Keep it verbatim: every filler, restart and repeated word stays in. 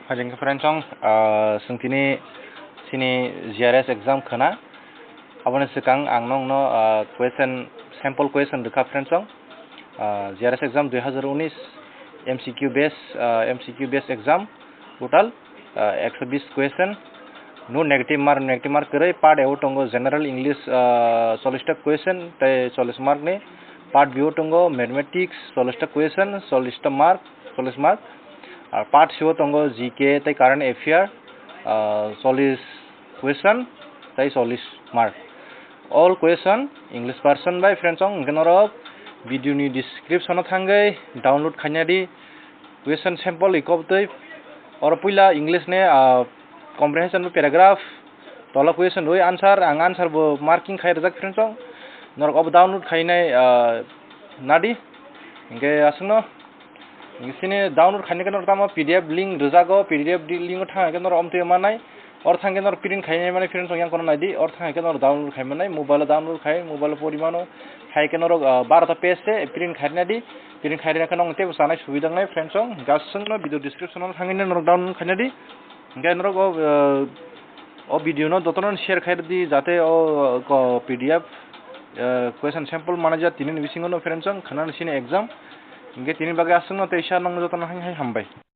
Hajeng khe friends song, ah, chwng tini chini G R S exam khna. Aboni swkang ang nokno, ah, question, sample question rwkha friends song. Ah, G R S exam dui hazar unis M C Q base, ah, M C Q base exam total, ah, ekso bis question. No negative mark, negative mark kwrwi. Part A o tongo general English, ah, chollish ta question tei chollish mark ni. Part B o tongo mathematics chollish ta question, chollish ta mark, chollish mark. Ar part C o tongo G K tei current affair, ah, chollish question tei chollish mark. All question English version bai friends song, hwnkhe norok video ni description o thangwi download khaina di. Question sample iko bwtwi oro puila English ni, ah, comprehension bai paragraph, tola question rwi answer, ang answer bo marking khai rwjak friends song. Norok obo download khainai, ah, nadi. Hwnkhe aswkno Sini download khaina khe norok tamo P D F link rwjago, P D F di-, link o thang khe norok omtwi manai. Or thang khe norok print khaina mani friends song yang kono naidi, or thang khe norok download khai manai, mobile o download khai, mobile o pori mano. Hai khe norok, ah, baro ta page se print khaina di, print khaina khe norok teibo chanai subida wngnai friends song. Gaswng no video description o thangwi norok download khaina di. Hwnkhe norok o, ah, o video no jotono share khai di, jate o, ko P D F, ah, question sample manai ja tini ni bisingo no friends song, khana ni sini exam. Hwnkhe tini bagwi aswkno teisa nokno jotono hai hai hambai.